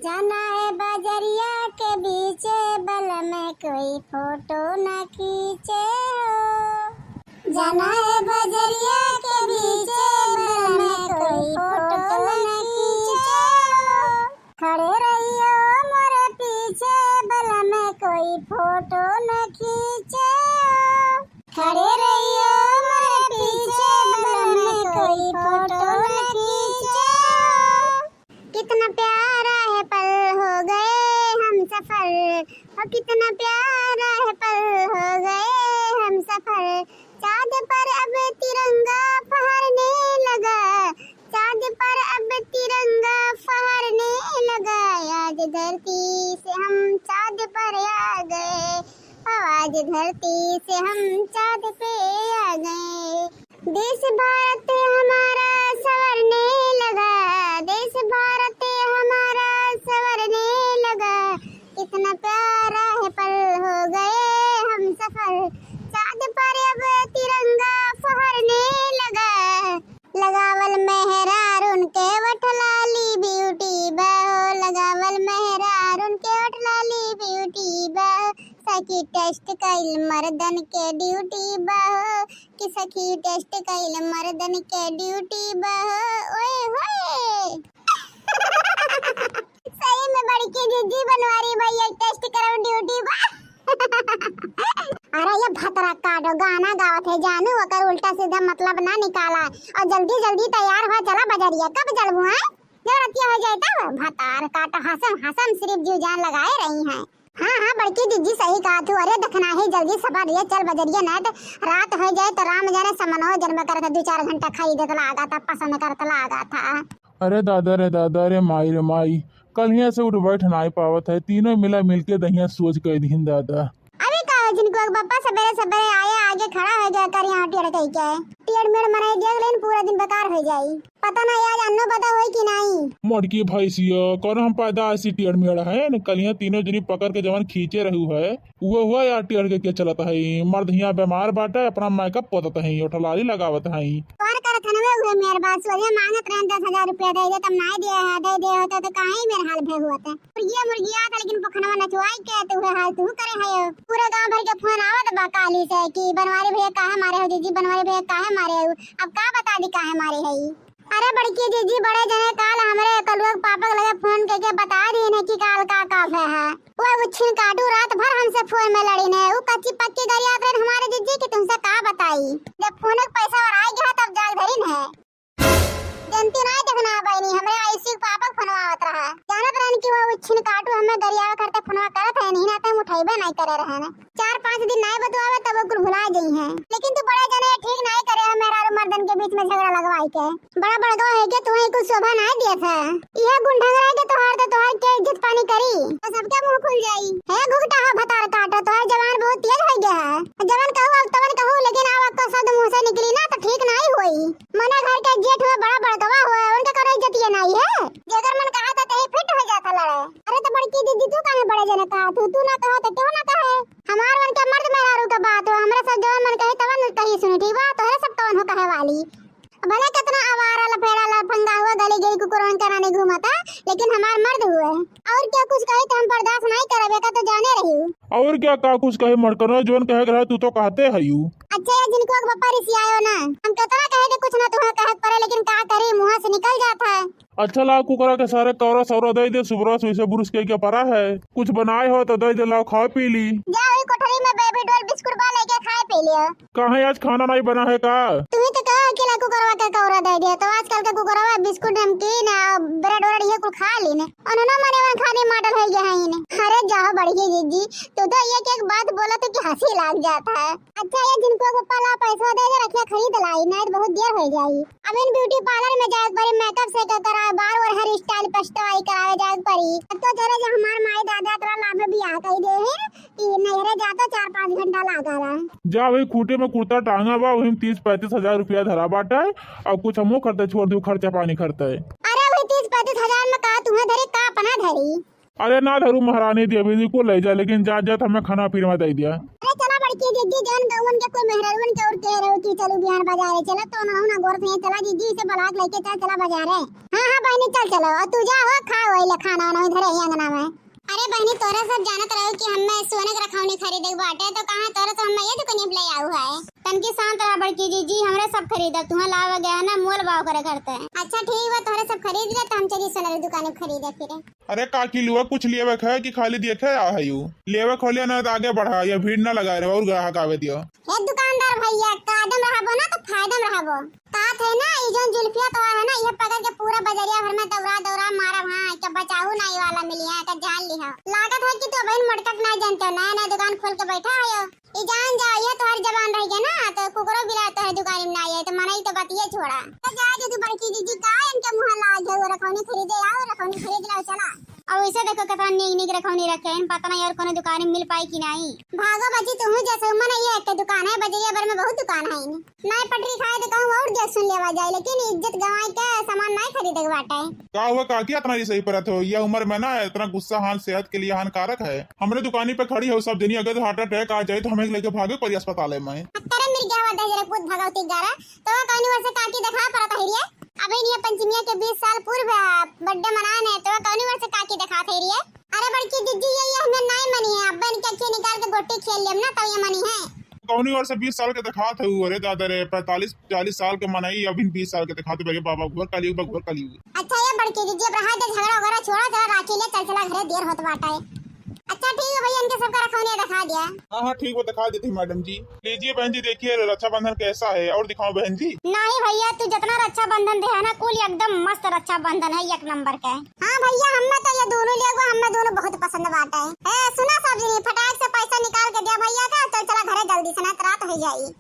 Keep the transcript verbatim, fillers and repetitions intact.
जाना है बजरिया के बीचे बलम कोई फोटो न खींचे हो। जाना है बजरिया के बीचे बलम कोई फोटो न खींचे हो। खड़े रहियो मोरे पीछे बलम कोई फोटो न खींचे हो। खड़े रहियो मोरे पीछे बलम कोई फोटो न खींचे हो। कितना प्यारा है पल हो गए हमसफर, ओ कितना प्यारा है पल हो गए हमसफर। चाँद पर अब तिरंगा फहरने लगा, चाँद पर अब तिरंगा फहरने लगा। आज धरती से हम चाँद पर आ गए, ओ आज धरती से हम चाँद पे आ गए। देश भारत हमारा संवरने लगा, देश भारत हमारा संवरने लगा। कितना प्यारा है पल हो गए हमसफर, चाँद पर अब तिरंगा फहरने लगा। लगावल मेहरारून के वठ लाली beauty बा हो, लगावल मेहरारून के वठ लाली beauty बा हो। सखी test कइल मर्दन के duty बा हो, कि सखी test कइल मर्दन के duty बा हो। ओए होए। सही में बड़की जिज्जी बनवारी भैया test करब duty बा। अरे ये भतरा काटो गाना गावत है जानू, ओकर उल्टा सीधा मतलब ना निकाला, और जल्दी जल्दी तैयार हो चला बजरिया। कब चलबू हैं? जब रतिया हो जाए तब। भतार काटो हसम हसम सिर्फ जीव जान लगाए रही हैं। हाँ हाँ बड़की जिज्जी सही कहा तू। अरे दखना ही जल्दी सबर ये चल बजरिया ना तो रात हो जाए तो राम जाने समनो जन्म करत दो चार घंटा खाई देत लागा था पसंद करत लागा था। अरे दादा रे दादा रे माई रे माई, कल हियाँ से उठ बैठ नाई पावत है, तीनों मिला मिलके दहिया सोच कह दीन दादा। अबे का हो जिनको एक बप्पा सबेरे सबेरे आए आगे खड़ा हो गया कर यहाँ टेढ़ कह के। टेढ़ मेढ़ मनाई दिया लेकिन पूरा दिन बेकार हो जाई। पता ना आज अन्नो बदा होई कि नाई। मोटकी भैंसिया, कौन हम पैदा ऐसी टेढ़ मेढ़ है न? कल यहाँ तीनों जनी पकड़ के जवन खींचे रहू है, वो हुआ यार टेढ़ के के चलत है। मर्द हियाँ बीमार बाटे, अपना makeup पोतत है, ओठलाली लगावत है। कौन करत हन वे उहे मेर बात, सोझे मांगत रहन दस हजार रुपया दे दे, तब नाई दिया है, दे दे होते तो काहे मेर हाल भे हुआ था। मुर्गिया मुर्गिया था लेकिन पखनवा नचवाई के तो उहे हाल तू करे है। पूरे गांव भर के फोन आवत बा काली से कि बनवारी भैया काहे मारे हो जीजी, बनवारी भैया काहे मारे हो। अब का बता दी काहे मारे है। अरे बड़की जीजी, बड़े जने काल हमरे कलुआ के पापा के लगे फोन करके बता दीन है कि काल का का भय है। वो उच्छिन काटू रात भर हमसे फोन में लड़ीन है। वो कच्ची पक्की गरियात रहन हमारे जीजी कि तुमसे का बताई। जब फोन के पैसा और आ गया तब जाल धरीन है। जनती ना देखना बहनी, हमरे आयुषी के पापा के फोनवा आवत रहा। जानत रहन कि वो उच्छिन काटू हमें गरियावे करते फोनवा करत है, नहीं ना तो हम उठैबे नहीं करे रहन। चार पाँच दिन नाई बतुआवे तब कुल भुला जइहें। लेकिन तू बड़े जने ठीक नाई करे है मेहरारू मर्दन के बीच में झगड़ा लगवाई के। बड़ा बड़गवा है के तुहे कुछ शोभा नाई दिया था। यह गुंडंग रह के तोहार तो तोहार के इज्जत पानी करी तो सबके मुंह खुल जाई। हे घुघटा हो भतार काटो, तोहार जबान बहुत तेज हो गया है। जवन कहू अब तवन कहू, लेकिन अब आपका शब्द मुंह से निकली ना तो ठीक नाई होई। मने घर के जेठ हुए, बड़ा बड़गवा हुए, उनके करो इज्जतिया नाई है। जेकर मन कहा था तही फिट हो जाता लड़े। अरे तो बड़की दीदी तू काहे बड़े जने कहा तू, तू ना कहो तो क्यों ना कहे। हमार मन के मर्द मेहरारू के बात हो, हमरा सब जवन मन कही तवन कही सुनी, ठीक बा? तोहरे सब तवन हो कहे वाली। भले कितना आवारा लफेड़ा लफंगा हुआ गली गली कुकुरवन के रानी घूमता, लेकिन हमार मर्द हुए। और क्या कुछ कही तो हम बर्दाश्त नहीं करबे का तो जाने रही हूँ। और क्या का कुछ कहे मरकनो, जवन कहे के रहे तू तो कहते है यू। अच्छा ये जिनको एक बप्पा रिसियायो ना, हम कितना कहे के कुछ ना तुम्हें कहे के पड़े, लेकिन का करी मुँह से निकल जाता है। अच्छा लाओ कुकरा के सारे कौरा सौरा दे दे, सुबह से इसे बुरुस के क्या परा है, कुछ बनाए हो तो दे दे, लाओ खा पी ली। जा वही कोठरी में बेबी डॉल बिस्कुट बा लेके खाए पी लियो। काहे आज खाना नहीं बना है का? तू ही तो कहा अकेला कुकरवा के कौरा दे दिया, तो आजकल के कुकरवा बिस्कुट नमकीन आ ब्रेड व्रेड ये कुल खा ली ने। उन्होंने मने वहाँ खाने मॉडल हो गया है इन्हें। अरे जाओ बड़की जीजी, तू तो एक एक बात बोला तो कि हंसी लाग जाता है। अच्छा ये जिनको पप्पा ला पैसा दे दे रखिया खरीद लाई, नहीं तो बहुत देर हो जाई। अब इन ब्यूटी पार्लर में जाए परी, मेकअप से के कराए, बार और हेयर स्टाइल पछतवाई करावे जाए परी। अब तो जरा जो हमार माई दादा तोरा लाभ में बियाह कही दे है कि नहरे जा तो चार पाँच घंटा लागा रहा। जा वही खूटे में कुर्ता टांगा बा, वही तीस पैंतीस हजार रुपया धरा बाटे, और कुछ हमहू खर्चा छोड़ दू, खर्चा पानी खर्चा है। अरे वही तीस पैंतीस हजार में का तुम्हें धरी का अपना धरी। अरे ना धरू महारानी देवी जी को ले जा, लेकिन जात जात हमें खाना पीना दे दिया। अरे चला कि दीदी, जौन गौवन के कोई मेहरारुअन के और कह रहे हो कि चलो बिहान बाजारे चला, तो उन्होंने ना गोर से चला दीदी, इसे बलाक लेके चल, चला बाजारे। हाँ, हाँ बहनी, चल चलो, और तू जा हो, खा वही ले खाना वाना इधर ही अंगना में। अरे बहनी, तोरा सब जानत रहो कि हमें सोने के रखौनी खरीदे के बाटे, तो कहाँ तोरा सब हमें ये दुकान पे ले आऊ है। तनकी शांत रहा बड़की जीजी, हमरे सब खरीदा, तुहाँ लावा गया है ना, मोल भाव करे करते हैं। अच्छा ठीक बा, तोहरे सब खरीद ले, तो हम चली सोने की दुकान पे खरीदे फिरे। अरे काकी लुआ, कुछ लेवे के है कि खाली देखे आ है यू? लेवे खोलिया ना तो आगे बढ़ा, या भीड़ ना लगाए रहो और ग्राहक आवे दियो। हे दुकानदार भैया, कायदम रहबो ना तो फायदम रहबो। कहत है ना, ई जौन जुल्फिया तो है ना, ये पकड़ के पूरा बजरिया भर में दौड़ा दौड़ा मारब, हाँ, के बचाऊ ना ई वाला मिली है, के जान लिहा। लागत है कि तू अबहिन मोटका के ना जानते हो, नया नया दुकान खोल के बैठा है यो। ई जान जा, ये तोहर जबान रह गया ना, तो कुकरो बिला तोहर दुकान में ना आए, तो मनई तो बतिये छोड़ा। तो जा जो तू बड़की जीजी का इनके मुँह लाज है, वो रखौनी खरीदे आओ, रखौनी खरीद लाओ, चला। अब इसे देखो कितना नीक नीक रखौनी रखे हैं, पता नहीं और कोनो दुकान में मिल पाई कि नहीं। भागो बची, तुम जैसे उम्र है, ये एक दुकान है, बजरिया भर में बहुत दुकान है। नहीं पटरी खाए तो कहूँ और जैसे सुन लेवा जाए, लेकिन इज्जत गंवाए के सामान नहीं खरीदे के बाटे। का हुआ काकी, इतना ही सही परत हो? यह उम्र में ना इतना गुस्सा हान सेहत के लिए हानिकारक है। हमरे दुकानी पे खड़ी हो सब जनी, अगर heart attack आ जाए तो हमें लेके भागे पड़ी अस्पताल में। अब तेरे मिल गया हुआ दहेज रे पूत भगवती ग्यारह, तो वो कौनी वर्ष काकी देखा परत है रे? अबे ये पंचमिया के बीस साल पूर्व birthday मनाए ने, तो वो कौनी वर्ष काकी देखा थे रे? अरे बड़की दीदी, ये, ये हमें नहीं मनी है, अब इनके अखियाँ निकाल के गोटी खेल लेम ना, तब ये मनी है। कौनी वर्ष बीस साल के देखा थे, अरे दादा रे, पैंतालीस चालीस साल के मनई अभी बीस साल के देखा थे, अरे बाबा, घोर कलयुग बा, घोर कलयुग। अच्छा ये बड़की दीदी, अब रहा दे झगड़ा वगैरह, छोड़ा, चला राखी ले, चल चला घरे, देर होत बाटा है। अच्छा ठीक है भैया, इनके सबका रखौनिया दिखा दिया। हाँ, हाँ, ठीक बा, दिखा देते हैं मैडम जी। लीजिए बहन जी, देखिए रक्षाबंधन कैसा है, और दिखाओ बहन जी। नहीं भैया, तू जितना रक्षाबंधन दे है ना, कुल एकदम मस्त रक्षाबंधन है, एक नंबर के। हाँ भैया, हमें तो ये दोनों लेगो, हमें दोनों बहुत पसंद बाटे। ए, सुना सब जनी, फटाक से पैसा निकाल के दिया भैया का, चल चला घरे जल्दी से, ना तो रात हो जाई।